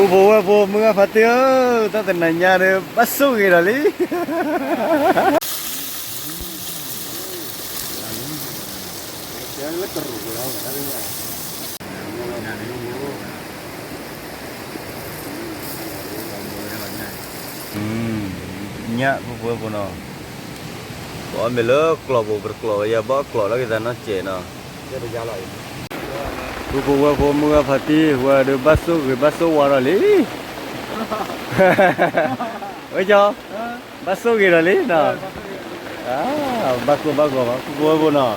ပုၢ်ဖိဝဲၢ်ဖိ မုၢ်ဂၢ်ဖါတံၢ်ဧၢ, တၢ်တနၤညါဒီး ဘၣ်ဆိၣ်ဂ့ၤဒီးလံ. ညၣ်ဖိဖိဖိနီၤ, ပအီၣ်မ့ၤလၢကျီၢ်ပူၤ ပတကျီၢ်ဝဲယၤ ဘၣ်ကျီၢ်လီၤက့ၤသးနီတစဲးနီၤ. ပုၢ်ဖိဝဲၢ်ဖိ မုၢ်ဂၢ်ဖါတံၢ် ဝဲဒီး ဘၣ်ဆိၣ်ဂ့ၤဘၣ်ဆိၣ်ဝါဒီးလံ. ဝဲကၠီ, ဘၣ်ဆိၣ်ဂ့ၤဒီးလံနီၤ. ဘၣ်ကိၢ်ဘၣ်ဂီၤဘၣ် ပုၢ်ဖိဝဲၢ်ဖိနီၤ.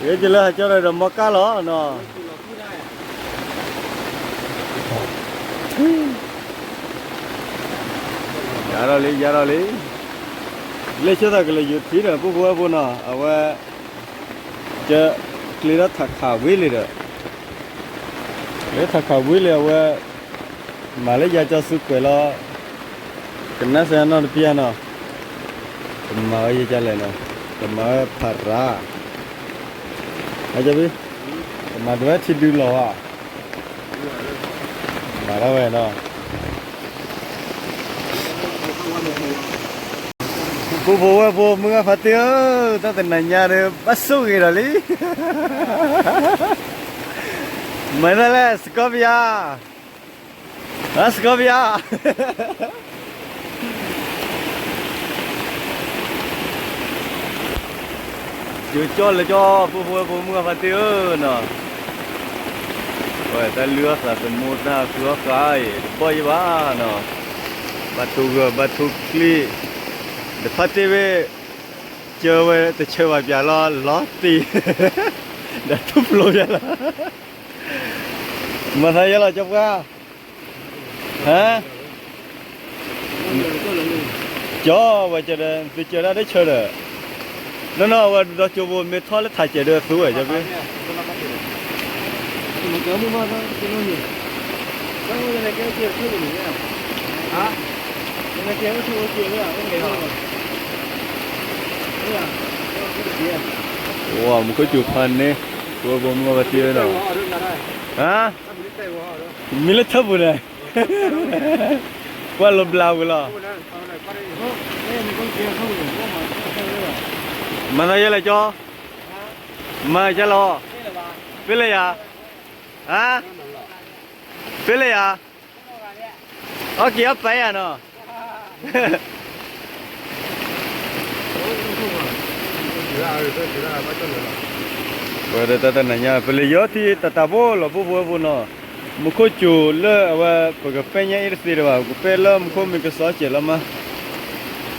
ယဲကလၢဟးကၠီဒီး မီကၢ်လီၤနီၤ. ယၤထီၣ်လံ ယၤထီၣ်လံ. လၢဆၢသးကလဲၤယိၤထံဒီး ပုၢ်ဖိဝဲၢ်ဖိနီၤ အဝဲ ကၢ ကျ့ထီၣ်ထးခးဝံၤလံဒီး, လၢထးခးဝံၤလံအဝဲ မၤလၢယၤကၠီစုကွဲးလီၤ, ကနၣ်စၢၤနီတပျၢ်နီၤ, ကမၤဝဲယကလဲၣ်နီၤ, ကမၤဝဲဖးရၤ, အကဘံ, ကမၤတဝဲထံဒုလီၤဧါ, မၤဒၣ်ဝဲနီၤ. ပုၢ်ဖိဝဲၢ်ဖိ မုၢ်ဂၢ်ဖါတံၢ်ဧၢ, တၢ်တနၤညါဒီး ဘၣ်ဆိၣ်ဂ့ၤဒီးလံ. မၤသးလဲၣ် စကီပယါ, စကီပယါ. ကၠီလၢကၠီ ပုၢ်ဖိဝဲၢ်ဖိ မုၢ်ဂၢ်ဖါတံၢ်ဧၢနီၤ, ဝဲတၢ်လုၢ်အီၣ်သးသမူ တၢ်ဃုအီၣ်ဃာ်အံၤ တဘီၣ်ယံၤဘၣ်နီၤ, ဘၣ်ထိဂၢၢ် ဘၣ်ထိကျ့, ဒီးဖါတံၢ်ဝဲ ကၢဝဲတဆၢဘၣ်ပၠးလီၤ လီၤတံၢ်, ဒီးထူၣ်ဖျိပၠးလီၤ. မၤသးယဲလီၤ ကၠီပှၢ်, ဟါ, ကၠီဝဲကၢဒီး သုကၢဒၣ်တဆၢဒီး, နီၢ်နီၢ် အဝဲဒီကၠိဖိ မ့ၢ်ထီၣ်လၢထးစဲးဒီးသူဝဲ ကၠီပှၢ်. ဝဲ မူခိၣ်စူၤဖးန့ၢ်, ဝဲဘိမုၢ်ဂၢ်ဖါတံၢ်နီၤ, ဟါ, မ့ၢ်လၢထၢၣ်ပူၤန့ၣ်, ကွၢ်လီၤဘျးဝံၤလီၤ. မၤသးယဲလဲၣ်ကၠီ, မၤယဲလီၤ, ဖဲလဲၣ်ယၤ, ဟါ, ဖဲလဲၣ်ယၤ, အီၣ်က့ၤအီၣ်ပာ်ယၤနီၤ. ပဝဲဒီးတၢ်တနၤညါ ပလဲၤယီၤထံတၢ်တၢ်ဖိလီၤ ပုၢ်ဖိဝဲၢ်ဖိနီၤ, မူခိၣ်စူၤလၢအဝဲ ပကပဲညါအ့ၣ်တသ့တဘၣ်, ပကပဲလၢမူခိၣ်မ့ၢ်ကစီစဲးလီၤမး,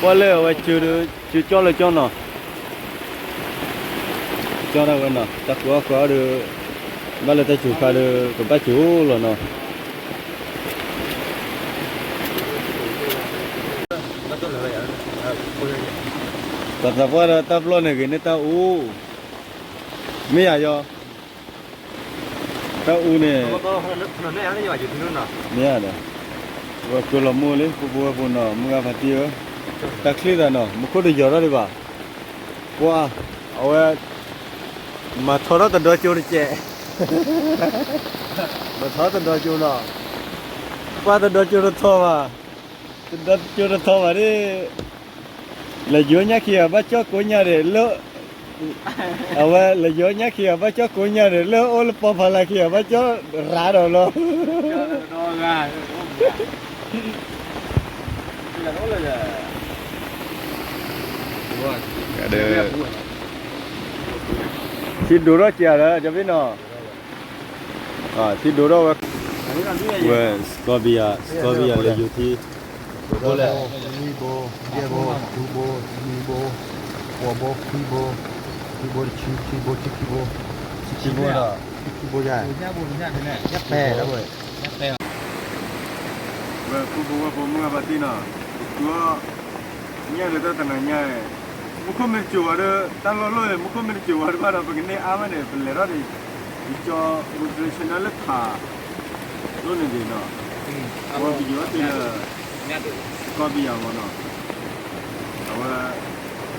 ပှၤလၢအဝဲ ကၠီလၢကၠီနီၤ. ကၠီဒၣ်ဝဲနီၤ, တၢ်ဃုအီၣ်ဃာ်အီၤဒီး ဘၣ်လၢတၢ်စူၤခါဒီး ကဘၣ်စူၤလီၤနီၤ. ပသးပှၢ်ဒီးတၢ်ပျီၢ်န့ၣ် ဂ့ၤန့ၢ်တၢ်အူ, မ့ၢ်ယၤယီၤ, တၢ်အူန့ၣ် မ့ၢ်ဧါဒီး, ဝဲကွဲလီၤမိၢ်လံ ပုၢ်ဖိဝဲၢ်ဖိနီၤ, မုၢ်ဂၢ်ဖါတံၢ်ဧၢ, တၢ်ချံသးနီၤ မူခိၣ်တယီၤထီၣ်ဒံးဘၣ်, ပှၤ, အဝဲ မၤထီထီၣ်တဒီကၠိတကဲး, မၤထီတဒီကၠိနီၤ, ပှၤတဒီကၠိတထီဘၣ်, တဒီကၠိတထီဘၣ်ဒ် လဲၤယိၤညၣ်ခံဂၤဘၣ်ကၠီကိးညၣ်ဒီးလၢ, အဝဲလဲၤယိၤညၣ်ခံဂၤဘၣ်ကၠီကိးညၣ်ဒီး လၢအိၣ်လၢပီဖးလၢခံဂၤဘၣ်ကၠီရၤဒီးလီၤ. ဒီး ထံဒိၣ်ထီၣ်က့ၤဧါဒီး ကၠီဖံနီၤ, ထံဒိၣ်ထီၣ်ဝဲ, ဝဲ စကီဘံယၤ စကီဘံယၤလဲၤယိၤထံ, ဘိလဲၣ်, နွံဘိ, ယဲၢ်ဘိ, ဃုဘိ, နွံဘိ, ဃိးဘိ, ခွံဘိ, ခွံဘိတဆံ, ဆံဘိ, ဆံခံဘိ, ဆံခံဘိဒီး, ဆံခံဘိယါ, ဝဲ ပုၢ်ဖိဝဲၢ်ဖိ မုၢ်ဂၢ်ဖါတံၢ်နီၤ, ပသူအီၣ် ညၣ်ဒီးတၢ်တနၤညါ, မူခိၣ်မ့ၢ်တစိၤဝဲဒီး တၢ်လီၢ်လီၢ်အံၤ မူခိၣ်မ့ၢ်တစိၤဝဲတဘၣ်ဒီး ပကန့ၢ်အါမးန့ၣ် ပလဲၤထီၣ်ဒီး ယကၠီ မူတရံးဆၢနၢလၢထး လိၣ်န့ၣ်ဒံးနီၤ, အဝဲပယီၤအီၣ်တ့ၢ်လၢ စကီဘံယၤမ့ၢ်နီၤ, အဝဲ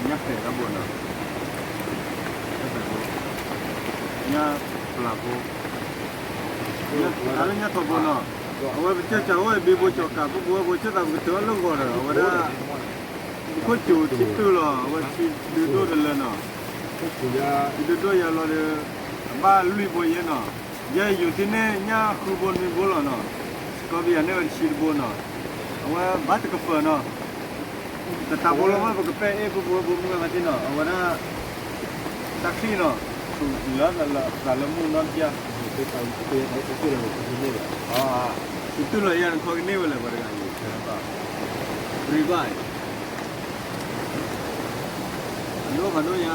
ညၣ်ပဲာ်တၢ်ဘိနီၤ, ညၣ်ပဲာ်ဖိ, ညၣ်ပျၢ်ဖိ, အါလၢညၣ်ထီဘိနီၤ. အဝဲပကၢ်စးဝဲဘ့ဘိကၠီၤကး ပဖိဝဲဖိ ကၢ်သးပကတၢၢ်လၢဂီၤဒီး အဝဲဒၣ် ပခိၣ်စူၤထံတုၢ်လီၤ အဝဲထံဒုးဒိၣ်တလၢနီၤ, ထံဒုးဒိၣ်ယါလီၤဒီး အဘၣ်လွံၢ်ဘိယဲနီၤ, ယဲယိၤထံန့ၣ် ညၣ်ဃုဘိနွံဘိလီၤနီၤ, စကီပယၤန့ၢ်ဝဲတဆံတဘိနီၤ, အဝဲဘၣ်တကပၤနီၤ တတးဘိလီၤမး ပကပဲၢ်အ့ၣ်ဖိဖိဖိမုၢ်ဂၤဖါတံၢ်နီၤ အဝဲဒၣ် တၢ်ချံၣ်နီၤ လၢသးလၢမုၢ်နီတဘျီ တုၤလီၤယၤနထီကန့ၢ်ဝဲလဲၣ် ပှၤတဂၤအံၤ ရံဘၣ် အဒိၣ်ဖးဒိၣ်ညါ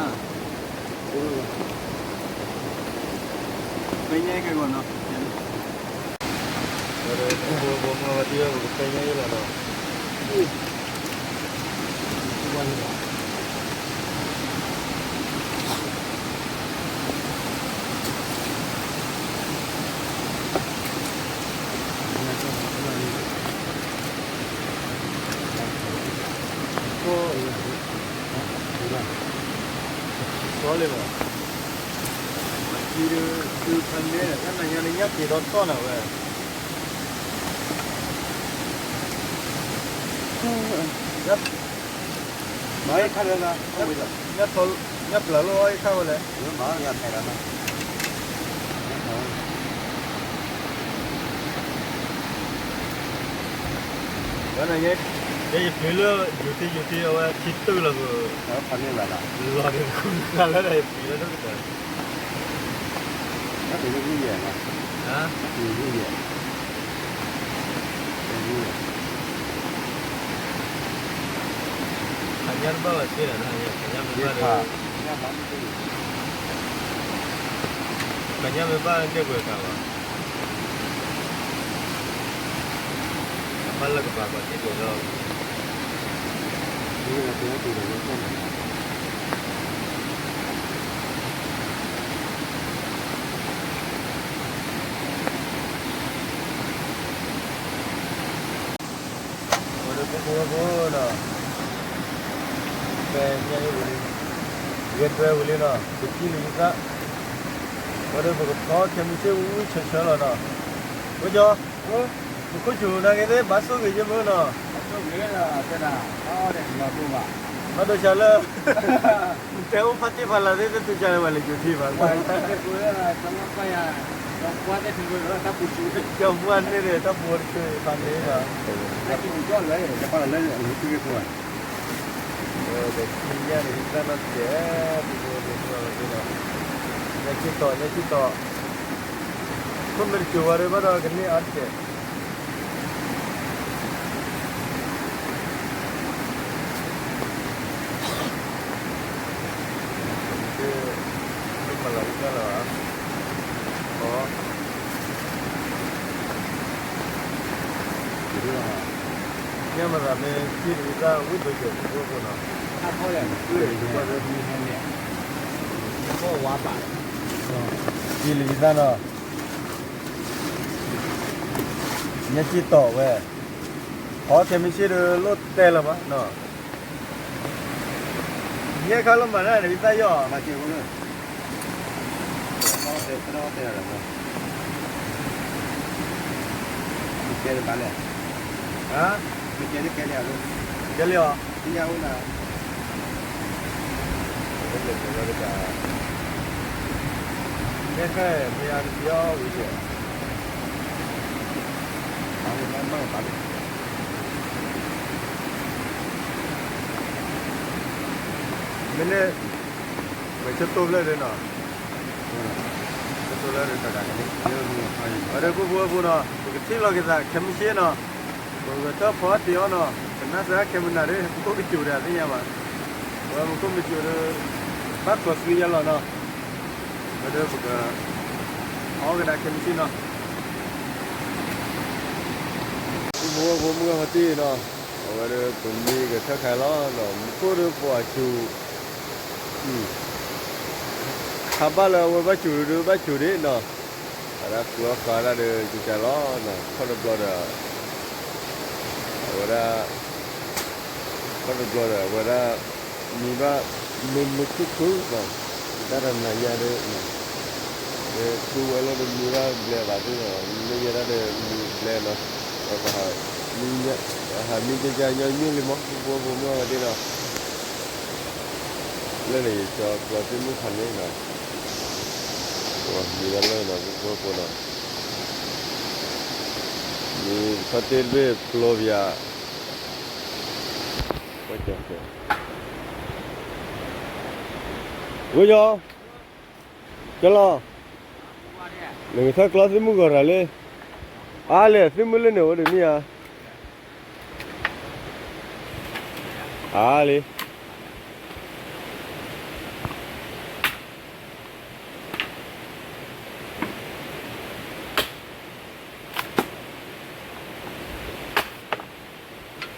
ပဲညါခဲဂီၤနီၤ ပှၤတဂၤဖိဖိမုၢ်ဂၤဖါတံၢ် ပကပဲၢ်ညါအ့ၣ်လီၤနီၤ ဆီလီၤဘၣ် အခံဒုး ဒုးဖးန့ၣ် တၢ်နၤညါန့ၣ် ညၣ်က့ၤဒီးထီၣ်နၤဝဲ မၤအံၤခါလၢလၢ ညၣ်ပျၢၤလီၤအံၤခါဝဲလဲၣ် ဝဲနၤယဲ ယဲယပျံၤလၢ ယူၤထံယူၤထံ အဝဲထံတုၢ်လီၤ လီၤဒ်ဃုဃၣ်လၢဒီးယပျံၤလၢဒိၣ်ကတၢၢ် တၢ်ပျံၤလၢယဲ ခါညါတဘၣ်ဘၣ်သ့ဒီး ခါညါမ့ၢ်ဘၣ်လၢ ခါညါမ့ၢ်ဘၣ်လၢန့ၢ်ပှဲၤကၤဘၣ် ဘၣ်လၢကပၤပှၤသ့ဒိးလီၤ ဝဲဒၣ်ဖိဖိဖိနီၤ ဖဲညါအံၤဝံၤလံ ဂဲၤဒွဲဝံၤလံနီၤ ပစံၣ်လံယသၣ် ဝဲဒၣ်ပကဖီခဲမုၢ်ဆ့ၣ်ဝံၤဝံၤဆၢဆၢလီၤနီၤ ဝဲကၠီ ပခိၣ်စူၤနာ်က့သ့ၣ် ဘၣ်ဆိၣ်ဂ့ၤယမုၢ်နီၤ ဘၣ်ဒိဆါလၢ နတဲအိၣ်ဖးတ့ၢ်ဖးလၤသ့ၣ် တတူၢ်ဆါလၢဝဲလၢယိၤထံဘၣ် ကၠီမုၢ်န့ၣ်န့ၣ် တၢ်ပူၤတဆၢဖးန့ၣ်ဒီး ဒီးခံညါန့ၣ် ယသၣ်နီၢ်တကဲး ပဖိမုၢ်ဂၤလီၤသ့ဒီး ညါစံၣ်တီၤ ညါစံၣ်တီၤ ခိၣ်မ့ၢ်တစူၤဝဲဒၣ်ဘၣ်ဒီးကန့ၢ်အါတကဲး မ့ၢ်လီၤယသၣ်လၢၤဘၣ် ညါမၤသးမ့ၢ်စံၣ်လံယသၣ် ဝံၣ်ဘၢကဲၤဖိဖိနီၤ စံၣ်လံယသၣ်နီၤ ညါစံၣ်တီၤဝဲ ဖီခဲမုၢ်ဆ့ၣ်ဒီးလိၣ်တဲလၢၤဘၣ်နီၤ ယဲၢ်ခါလီၤမၤတၢ်န့ၣ် ယသၣ်ယီၢ် ကဲလၢၤအီၤ ကဲလၢအီၤ မ့ၢ်ဃဲမ့ၢ်အါတက့ၢ်အီၤဝံၤကဲ မ့ၢ်န့ၣ် ဝဲဆၢတိၢ်ဖျၢၣ်ဒၣ်နီၤ ဆၢတိၢ်ဖျၢၣ်ဒၣ်နီၤ အဒီးပဖိဝဲဖိနီၤ ပကထံၣ်လီၤက့ၤသးခဲမုၢ်ဆ့ၣ်နီၤ ပကဂဲၤထၢၣ်ဖီအီၣ်တ့ၢ်အီၣ်နီၤ ကနၣ်စၢ်ခဲမုၢ်နၤဒၣ် ပခိၣ်ကစူၤဒၣ်သ့ၣ်ညါဘၣ် ပှၤမူခိၣ်မ့ၢ်စူၤဒီး ဘၣ်ဖျိးသွံယဲလီၤနီၤ ဝဲဒၣ်ပက အီၣ်ကဒါခဲမုၢ်ဆ့ၣ်နီၤ ပဖိဝဲဖိမုၢ်ဂၤဖါတံၢ်နီၤ အဝဲဒၣ်ပမံဂဲၤထၢၣ်ခါလီၤနီၤ မူခိၣ်ဒီးပှၤစူၤ ခါဘၣ်လၢအဝဲဘၣ်စူၤဒီးဘၣ်စူၤဒံးနီၤ အဒၣ်ဃုအီၣ်ဃုအီဒၣ်ဒီး ကကးလီၤနီၤ ခီၣ်တဘျီဒီး အဝဲဒၣ် ခီၣ်တဘျီဒီး အဝဲဒၣ် မံဘၣ် မုာ်မုာ်ခုၣ်ခုၣ်နီၤ တၢ်တနၤညါဒီး ဒီးဃုဝဲလီၤဒီးမံဘၣ်ဘျဲးဘၣ်သ့ၣ်နီၤ မ့ၢ်ယဲဒၣ်ဒီးမံ လဲၤနီၤ, ပဟးမံကကညီနုၢ်လံမး ပဖိပဖိမုၣ်ဝဲသ့ၣ်နီၤ, လၢန့ၣ် ယကၠီကျီသ့ၣ်မုၣ်ခါန့ၣ်နီၤ, မံဝဲလၢနီၤ ပဖိပဖိနီၤ, မံခီၣ်တ့ၢ်တဘ့ၣ်ပျီပယၤ, ဝဲကၠီ ဝဲကၠီ ကၠီလီၤ, နကထၢၣ်ကျီသ့ၣ်မုၣ်ဂီၤရၤလံ, အါလံ သ့ၣ်မုၣ်လၢန့ၣ်အိၣ်ဒီးမ့ၢ်ဧါ, အါလံ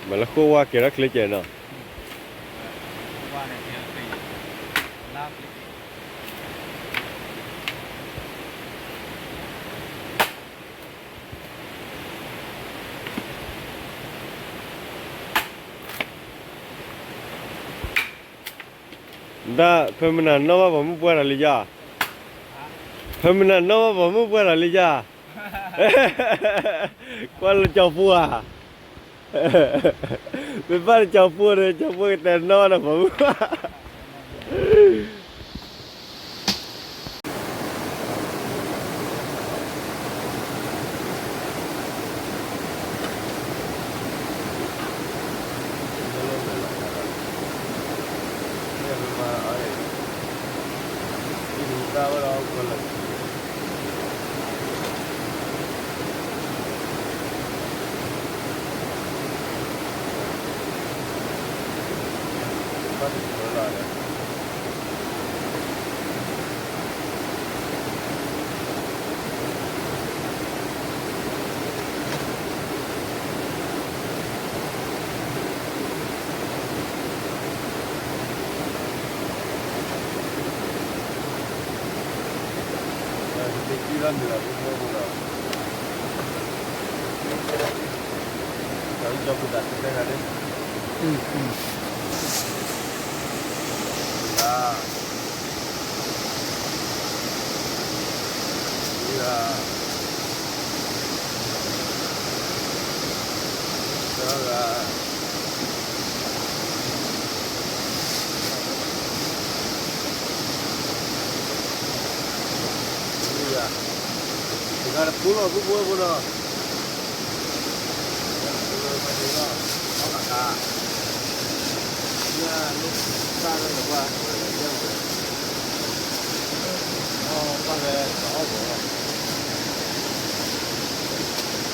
မ့ၢ်လၢဃိဝါကဲထီၣ်ချ့ကဲနီၤ, ဒၣ်ဖဲမနၤနီၣ်ဘၣ်ပှၤမုၣ်ပှၢ်တၢ်လံယၤ, ဖဲမနၤနီၣ်ဘၣ်ပှၤမုၣ်ပှၢ်တၢ်လံယၤ, ကွၢ်လၢကၠီဖိဧါ, မ့ၢ်ဘၣ်လၢကၠီဖိဒီး ကၠီဖိကတဲနီၣ်ဘၣ်ဒီးပှၤမုၣ်ပှၢ် တဂၤတဖိလီၤ ဖိဖိဖိလီၤ ဘ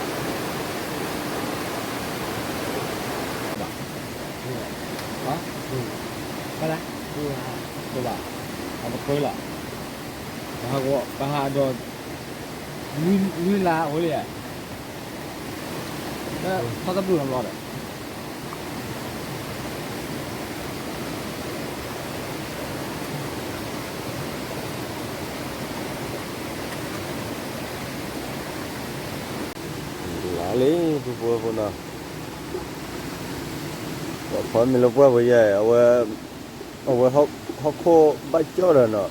ၣ်, ဘၣ်, ဘၣ်, ဘၣ်, အပခွဲလီၤ, ပဟးဒီး လွံၢ်လါအဝဲလံ, လၢထီၣ်တၢ်ဘျုးလီၤလီၤဒီး လါလံ ဖိဖိဖိနီၤ, ပှၤဖီမ့ၤလၢပှၢ်ပယဲၢ် အဝဲ အဝဲဟီၣ်ခိၣ်ဘၣ်ကၠီၣ်ဒီးနီၤ,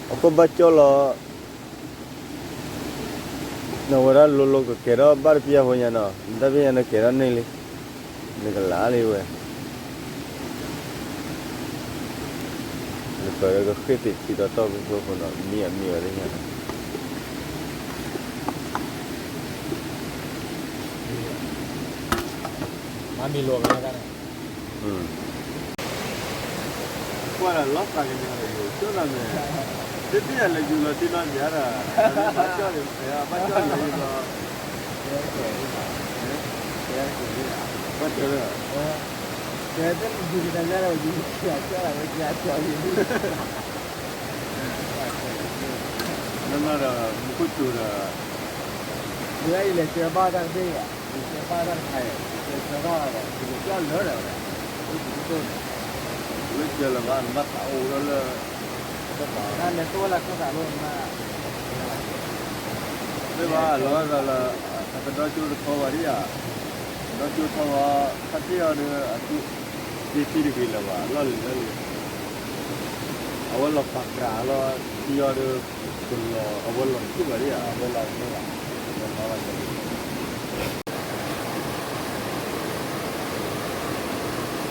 ဟီၣ်ခိၣ်ဘၣ်ကၠီၣ်လီၤ, နဝဲဒၣ်လိၤလိၤကကဲထီၣ်ဘၣ်တပျၢ်ဖိညါနီၤ, နတၢ်ပျၢ်ညါနကဲထီၣ်န့ၢ်လံ, နကလါလံဝဲ နပၢၢ်ဒီးကဃ့ၢ်သ့ၣ်ထံဒီးတီၢ်ဖိဖိဖိနီၤ မံအမံဝဲလၢညါနီၤ, မၤမံလိာ်ဝဲဒၣ်န့ၣ်, ကွၢ်လီၤသးကညီၤဒီး ယိၤကၠီၣ်သးမဲာ်, တသ့ၣ်ညါလၢယိၤလီၤတံၢ်နီၢ်ယၤဒီး, ဘၣ်ကၠီၣ်လၢ, ဘၣ်ကၠီၣ်လၢယိၤလီၤ, ဘၣ်ကၠီၣ်လၢ, ကဲသ့ၣ်လၢယိၤကတၢၢ်ညါဒီး ယိၤကၠီၣ်လၢဝဲကၠီၣ်လီၤယိၤ နီၢ်နီၢ်ဒီး မူခိၣ်စူၤဒီး, ဝဲအံၤလဲၤစၢၤဘၣ်တၢ်တဘ့ၣ်ယၤ, ယစၢၤဘၣ်တၢ်တခါအံၤ, ယစၢၤထီၣ်ဒီး ယကစၢ်လၢာ်ဒီးဝဲဒၣ်, အိၣ်စူၤကၠိၣ်န့ၣ်, ဝဲစၢၤလၢၤဘၣ် နဘၣ်သးအိၣ်ဒီးလၢ, တၢ်လဲၤသိၣ်ဝဲလၢခိၣ်သးလိၣ်မး, မ့ၢ်ဘၣ်လီၤသးလၢ အတဒီကၠိတထီဘၣ်ဒံးဧါ, တဒီကၠိထီဘၣ်, ခါထံၣ်အီၤဒီး အသူ သ့ဖံတဂ့ၤလၢၤဘၣ် အလီၢ်လံၤလီၢ်လံၤ, အဝဲလီၤပာ်ကြးလီၤ, ထံအီၤဒီး ကလီၤ အဝဲလီၤတထူၣ်ဘၣ်ဒံးဧါ, အဝဲလီၤတထူၣ်ဘၣ်, လီၤဘၣ် ပှၤ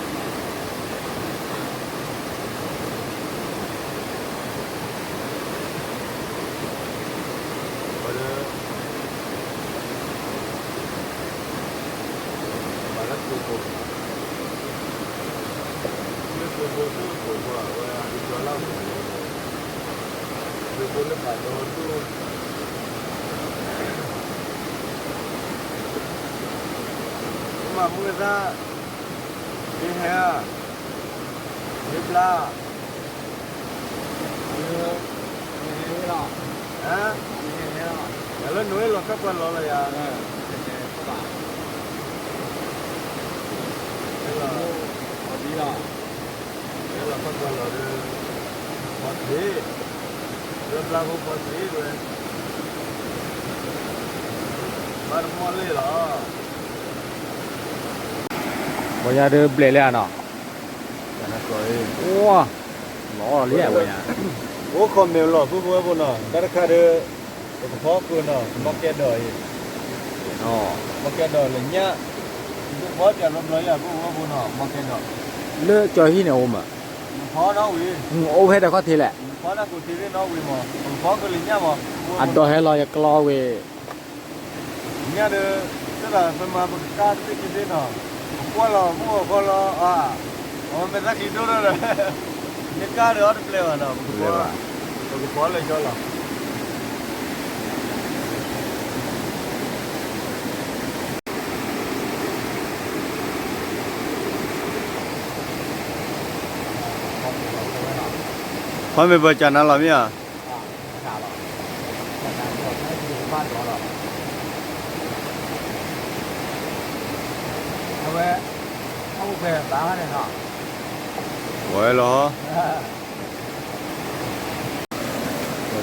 လၢ ပှၤလၢသုးခိၣ်, လၢသုးခိၣ်သုးခိၣ်ပှၤဝဲအကစၢ်လၢမူ, သုးခိၣ်လၢဘၣ်ဒီဒိၣ်, မၤမူသး, မ့ၢ်ဟဲ, မ့ၢ်ဘျါ လၢ, လၢနဝဲလီၤကၢ်ပှၤလီၤလၢယၤ, လၢလီၤကၢ်ပှၤလီၤဒီး, ပှၤသ့, လၢဘျါဖိပှၤသ့ဝဲ, ဘၣ်တမီၢ်လ့ၣ်လီၤ. ပှၤညါဒုးဘျဲးလၢအနီၤ, လီၤလံဝဲ, အိၣ်ခိးမ့ၢ်လီၤ ပုၢ်ဖိဝဲၢ်ဖိနီၤ, တၢ်တခါဒီး ပကဖီခိၣ်နီၤ, မီၢ်ကဲဒီးအံၤ, မီၢ်ကဲဒီးလၢညၣ်, ပကဖီပၠးဘျီဘျီယၤ ပုၢ်ဖိဝဲၢ်ဖိနီၤ, မီၢ်ကဲဒီး, လၢကၠီၤဟံၣ်န့ၣ်အိၣ်မး, နဖီနီၤဝံၤ, အိၣ်ဖဲဒီးခီၣ်ထံးလဲၣ်, နဖီတၢ်ခိၣ်ထံးသ့ၣ်နီၤဝံၤမး, ပကဖီခိၣ်လၢညၣ်မး, အဒိးဟဲလီၤယကျီဝံၤ ညၣ်ဒီး, သ့ၣ်ဒီးပမၤပကကါတဘ့ၣ်ခံဘ့ၣ်နီၤ, ပကွၢ်လီၤမုၢ်အီၤဃီလီၤ, အဝဲမ့ၢ်သၣ်ချံဒိၣ်ထီၣ်ဒီး, နကါဒီးအီၣ်တပျဲၢ်ဘၣ်နီၤ, ပကဖီ, ပကဖီလၢကၠီလီၤ. ဖီမ့ၢ်ပှၤကနၤလီၤမ့ၢ်ဧါ. အဝဲ, အအိၣ်ဖဲဘၣ်န့ၣ်နီၤ, ဝဲလီၤ,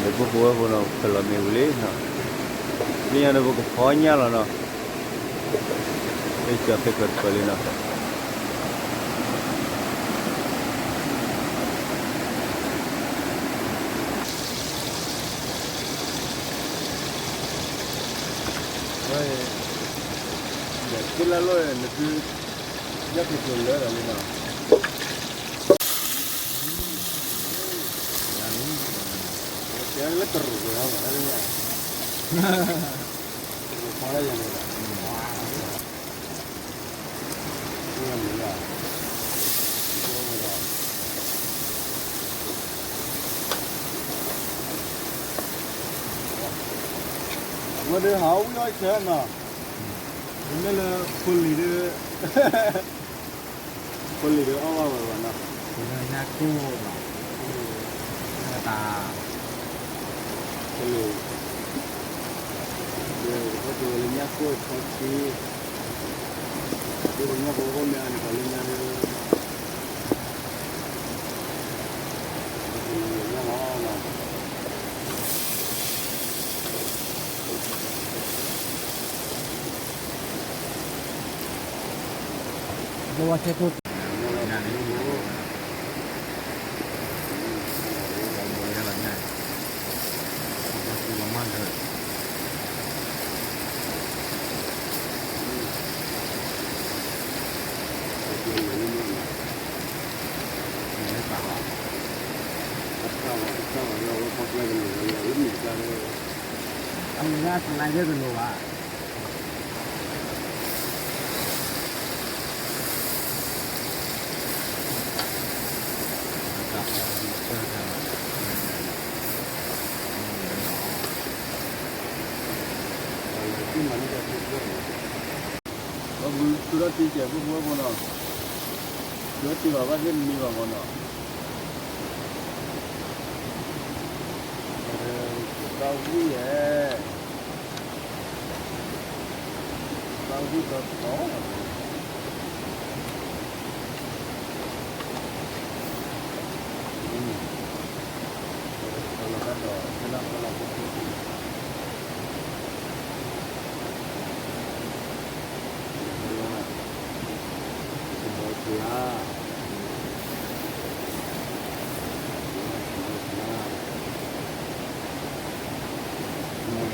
ဒီးပုၢ်ဖိဝဲၢ်ဖိနီၤ ဖဲလီၤမ့ၢ်ဝံၤလံနီၤ, လၢညါဒီးပကဖီညၣ်လီၤနီၤ, လၢကၠီၤဖဲကၢၤတပၢၤလံနီၤ. ဝဲ, ဒီးသ့ၣ်လၢလိၣ်နသု, ယၢ်က့ၤကျိၤလၢဒီးလံနီၤ, လၢတရူးကလီၤ, တရူးဖီဒၣ်ယၤန့ၣ်လီၤ. ဝဲဒၣ်ဟးဝံၣ်အီၣ်ဆၢနီၤ, မ့မ့ၢ်လၢဖိလံၤဒီး, ဖိလံၤဒီးအီၣ်ဘၣ်ဝဲဘၣ်နီၤ, ဖိလံၤ, ဖိလံၤ, ဒီးကဘၣ်က့ၤဝဲလၢညၣ်ကိၢ်ထီခံ ဒ်သိးညၣ်ဖိအိၣ်မ့ၢ်အါန့ၣ် ပှၤလၢညါဒ်, ပှၤလၢညါလီၤ. ပှၤဘုသူထီၣ်တံၢ်ကဲး ပုၢ်ဖိဝဲၢ်ဖိနီၤ, သူထံၣ်ဘၣ်ဘၣ်သ့ၣ်မံဘၣ်မနီၤ, တၢ်ဝံၣ်ယဲ, တၢ်ဝံၣ်တီတီလီၤ, အံၤ,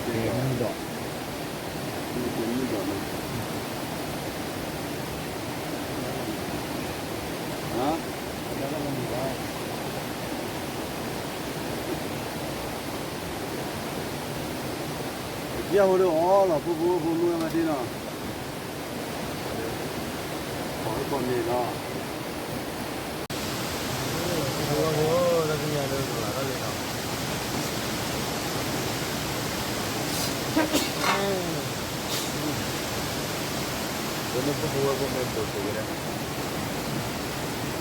မုၢ်ဒီး, မုၢ်ဒီးနီၤ, ဟါ, ပကဲဟိဒီးအီလီၤ ဖိဖိဖိမုၢ်ဝဲဒၣ်နီၤ, ကိးမ့ၢ်နီၤ. ဖိဖိဖိ တၢ်သ့ၣ်ညါလၢကလၤထီၣ်လံနီၤ, လၢန့ၣ်ဖိဖိဝဲဖိမ့ၢ်ဘိးက့ၤဝဲဒၣ်,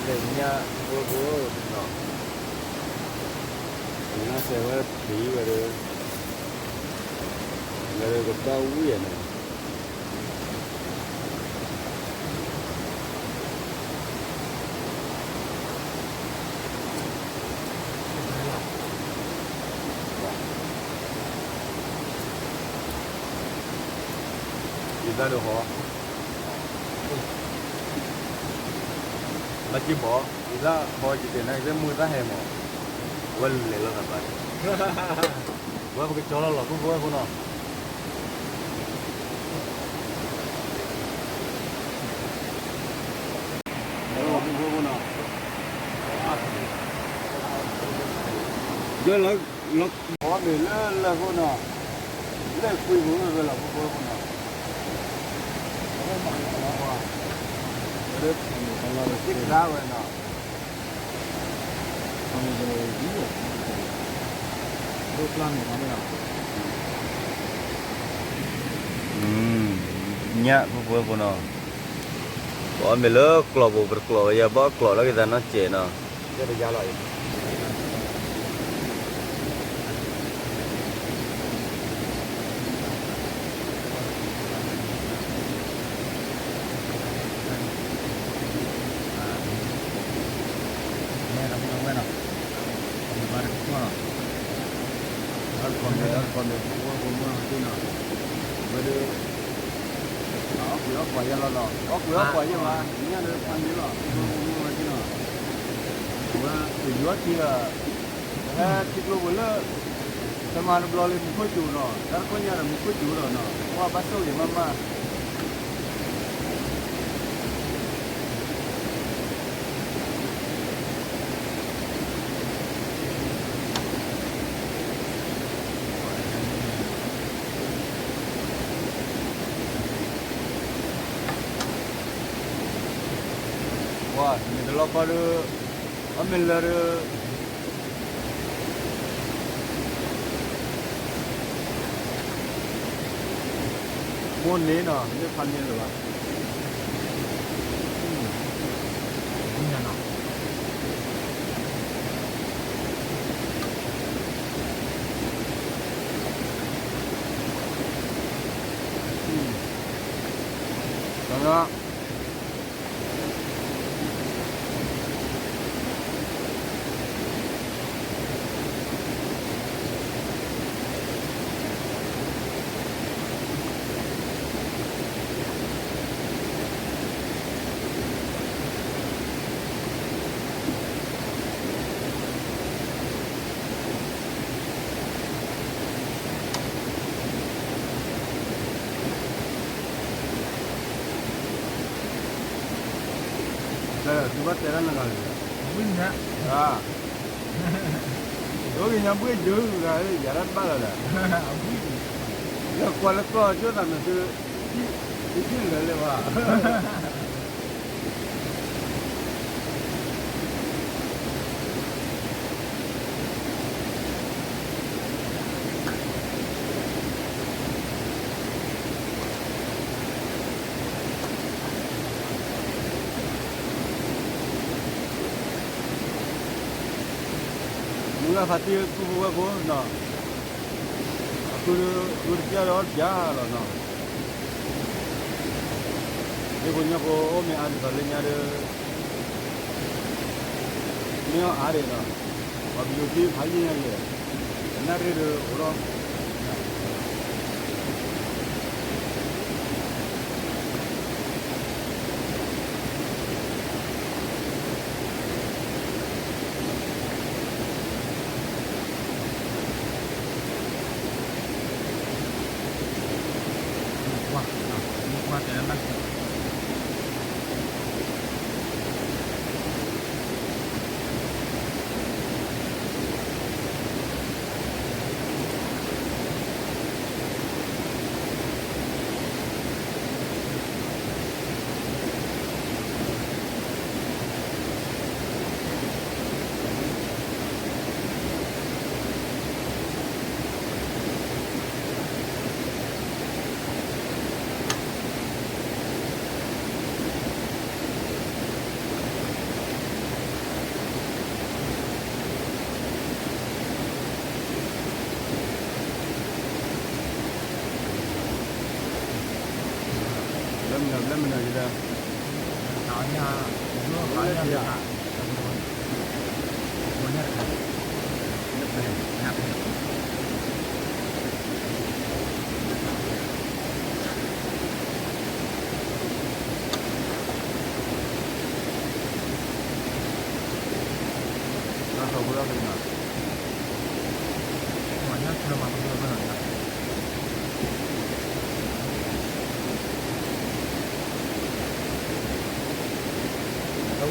လၢညၣ်ဖိဖိနီၤ, နစဲးဝဲဖံးဝဲဒီး, ဝဲဒီးကဘၣ်ဝံၣ်နီၤ. ယသးဒိၣ်ဟီ, လၢက့ၤဘီ, ယသးဘီက့ၤတဲာ်န့ၣ် ယသးမုၢ်သးဟဲမး, ဝဲလဲၤလီၤသးဘၣ်, ဝဲပကကၠီလီၤလီၤ ဖိဖိဝဲဖိနီၤ. လၢလီၤဖိဖိဖိနီၤ, လၢလီၤ, လီၤဘီမ့ၢ်လၢလၢဖိနီၤ, လၢကွံာ်ပူၤဝဲလီၤဖိဖိဖိနီၤ, သ့ၣ်ကဒါဝဲနီၤ. ညၣ်ဖိဖိဖိနီၤ, ပအီၣ်မ့ၤလၢကျီၢ်ပူၤ ပတကျီၢ်ဝဲယၤ ဘၣ်ကျီၢ်လီၤက့ၤသးနီတစဲးနီၤ, ယတယါလီၤအံၤ. မ့ၢ်တမ့ၢ်ဝဲနီၤ, မ့ၢ်ဘၣ်တကီၢ်နီၤ, အီၣ်တကိးမ့ၢ် အီၣ်တကိးမ့ၢ် ဖိဖိဖိမုၢ်ဝဲဒၣ်နီၤ, ဝဲဒၣ် အီၣ်ကွံာ်အီၣ်ပှၤယဲလီၤနီၤ, အီၣ်ကွံာ်အီၣ်ပှၤယဲဘၣ် ညၣ်ဒီးဖးန့ၣ်လီၤ ဖိဖိဖိမုၢ်ဝဲဒၣ်နီၤ, အဝဲ ပယီၤထံဒီး ပဟဲထံကျိပူၤလၢ တမၤတဘျီလၢမူခိၣ်စူၤနီၤ, တၢ်တခိၣ်ညါဒီးမူခိၣ်စူၤဒီးနီၤ, ပှၤဘၣ်ဆိၣ်ဂ့ၤမးမး. ပှၤမ့ၢ်တလီၤကီဒီး အီၣ်မ့ၤလၢဒီး မိၢ်န့ၣ်နီၤ မ့ၢ်ဖးန့ၢ်လၢၤဘၣ်. သုဘၣ်တဲတၢ်နဂၤလၢာ်, ဝံၣ်ညါ, ဒိက့ၤညါဘှ့ၣ်ယုာ်ဂၤ ယၤတၢ်တဘၣ်လၢၤဒီး, လၢကွၢ်လၢကျီၢ်ကၠိသးမ့ၢ်သု, သုထံၣ်လၢာ်လၢၤဘၣ်. မုၢ်ဂၤဖးတံၢ် ပုၢ်ဖိဝဲၢ်ဖိနီၤ, အဃိဒီး ဒိတပျၢ်ဒီးအီၣ်တပျၢ်လီၤနီၤ, ဒ့ဖိညၣ်ဖိအိၣ်မ့ၢ်အါဒ်သိးလၢညါဒီး မ့ၢ်အီၣ်အါဒံးနီၤ, ပှၤပယိၤသံဖးယံာ်ညါယဲၢ်, ကနၣ်ရ့ၣ်ဒီးအိၣ်ထီၣ် မနုၤဘျဲမနုၤယလဲၣ်. တၢ်အူဒ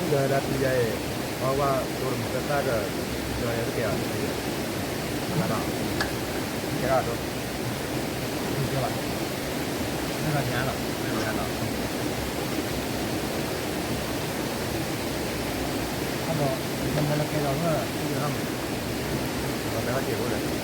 ီးဒၣ်ပျံၤယၤအံၤ, အဝဲတိၢ်တမုာ်တသၣ်ဒီး, ဒီးယၤတကဲအီၤ, မၤလၢဒီး, ကဲဒၣ်ဒိ, ကဲဘၣ်, မ့ၢ်လီၤညါလီၤ, မ့ၢ်လီၤညါလီၤ, အဒီး, မ့ၢ်လၢကဲဒီးလၢ, ဒီးတဲဟီၣ်က့ၤအိၣ်ဒီး ကဲအီၣ်မ့ၤအီၣ်မ့ၤလီၤ, လၢအီၣ်တၢ်ဖိပူၤန့ၣ်လီၤ. အ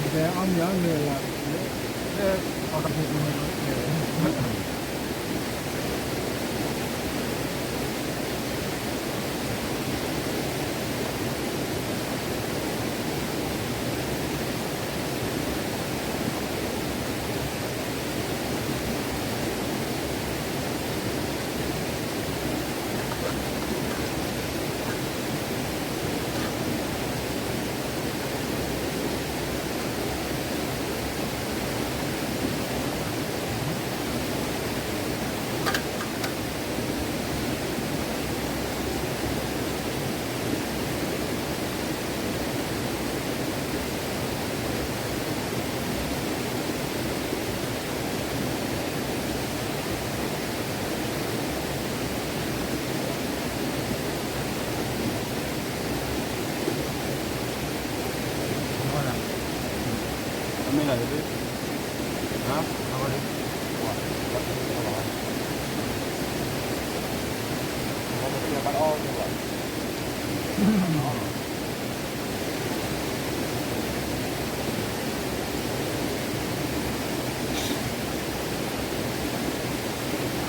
ီၣ်ညၣ်မ့ၢ်လ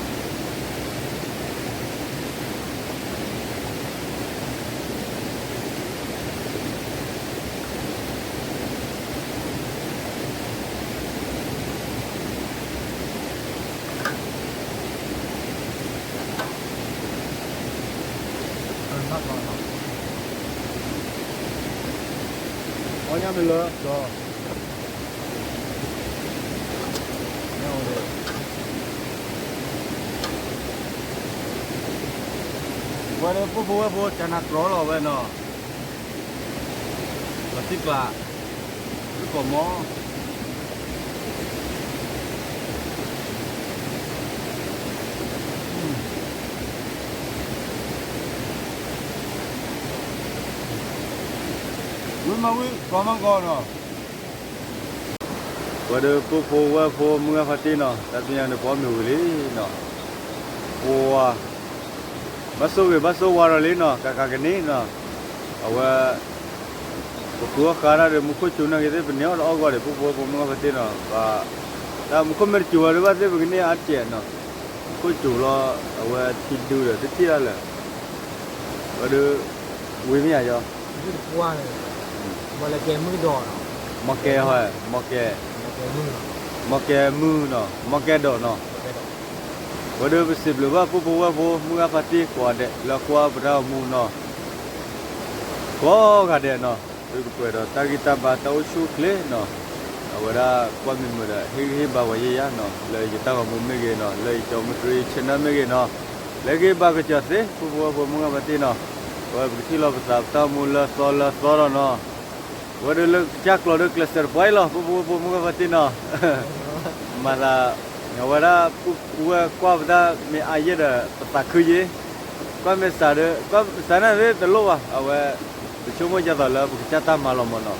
ၢဒီး ဝဲဒၣ်ပှၤဖိဝဲၢ်ဖိ တၢ်နးကျီလီၤဝဲနီၤ, လီၤတံၢ်ကျး, လၢကီၢ်မီ ဝံၤမၤဝံၤ ကီၢ်မီကီၢ်နီၤ, ပှၤဒီးပှၤဖိဝဲၢ်ဖိမုၢ်ဂၤဖါတံၢ်နီၤ, တၢ်ပညိၣ်န့ၣ် ပှၤမ့ၢ်ဝံၤလံနီၤ, ပှၤ ဘၣ်ဆိၣ်ဂ့ၤဘၣ်ဆိၣ်ဝါဒီးလံနီၤ, ကကးကန့ၢ်နီၤ, အဝဲ ပဃုအီၣ်ဃာ်တၢ်ဒီး မူခိၣ်စူၤနာ်က့ၤသ့ၣ် ပန့ၢ်အီၣ်တအီၣ်ဂီၢ်ဒီး ပှၤဖိဝဲၢ်ဖိမုၢ်ဂၤဖါတံၢ်နီၤ, တၢ်မူခိၣ်မ့ၢ်တစူၤဝဲဒၣ်ဘၣ်သ့ၣ် ပကန့ၢ်အါတကဲးနီၤ, မူခိၣ်စူၤလီၤ, အဝဲထံဒုဒီး တထံၣ်ဒၣ်လၢ ပှၤဒီး ဝံၤမ့ၢ်ယၤယီၤ, မီၤကဲ, မီၤကဲ, မီၤကဲမုၢ်နီၤ, မီၤကဲဒိးနီၤ, ပှၤဒီးပစံးဘျုးဘၣ်ပှၤဖိဝဲၢ်ဖိမုၢ်ဂၤဖါတံၢ်ကိးဂၤဒဲး လၢကွၢ်ပတၢ်အိၣ်မူနီၤ, ကိးဂၤဒဲးနီၤ, သုကပှဲၤဒီးတၢ်ဂံၢ်တၢ်ဘါတၢ်အိၣ်ဆူၣ်အိၣ်ချ့နီၤ, အဝဲဒၣ်ကွၢ်မ့ၢ်မုာ်ဒီး ဟ့ၣ်ဂံၢ်ဟ့ၣ်ဘါပှၤယဲၢ်ယၤနီၤ, လၢယတၢ်ဂီၤမူမ့ၢ်ဂ့ၤနီၤ, လၢယကၠီမုၢ်တြံ channel မ့ၢ်ဂ့ၤနီၤ, လၢဂံၢ်ဘါကစၢ်သ့ ပှၤဖိဝဲၢ်ဖိမုၢ်ဂၤဖါတံၢ်နီၤ, အဝဲပကထံၣ်လီၤပသးပတၢ်အိၣ်မူလၢသီလၢသီဒီးနီၤ, အဝဲဒီးလၢကစၢ်ကျိၤဒီးကျဲးစၢးတပှဲၤလီၤ ပှၤဖိဝဲၢ်ဖိမုၢ်ဂၤဖါတံၢ်နီၤ, မၤသး, အဝဲဒၣ်ပှၤဝဲၢ်ကွၢ်ပတၢ်မ့ၢ်အါယဲၢ်ဒီး ပသးခုယဲၢ်, ကွၢ်မ့ၢ်စှၤဒီး ကွၢ်စှၤန့ၣ်သ့ၣ်တလိၣ်ဘၣ်, အဝဲ ပဆိကမိၣ်ဒ်သိးလၢပကစၢ်တၢ်မၤလီၤမၢ်နီၤ,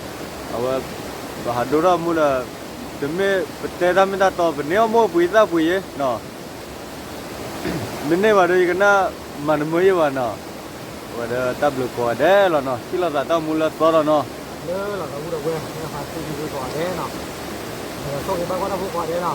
အဝဲ ပဟးဒိတၢ်အိၣ်မူဒီး တမ့ၢ်ပတဲတၢ်မ့ၢ်တၢ်တီ ပန့ၢ်အီၣ်မိၢ်ပှ့ၤသၣ်ပှ့ၤယဲၢ်နီၤ, မ့ၢ်န့ၢ်ဘၣ်ဒီး ယကနၣ်မၤတမုာ်ယဲၢ်ဘၣ်နီၤ, အဝဲဒီးတၢ်ဘျုးကိးဂၤဒဲးလီၤနီၤ, ထံၣ်လိာ်သးတၢ်အိၣ်မူလၢသီဒီးနီၤ, လၢလီၤသးဝံၣ်ဒီးဝဲၢ် မုၢ်ဂၤဖါတံၢ်ကိးဂၤဒဲးနီၤ, ဆိၣ်ဂ့ၤဘၣ်ကွၢ်တၢ်ဖိကိးဂၤဒဲးနီၤ.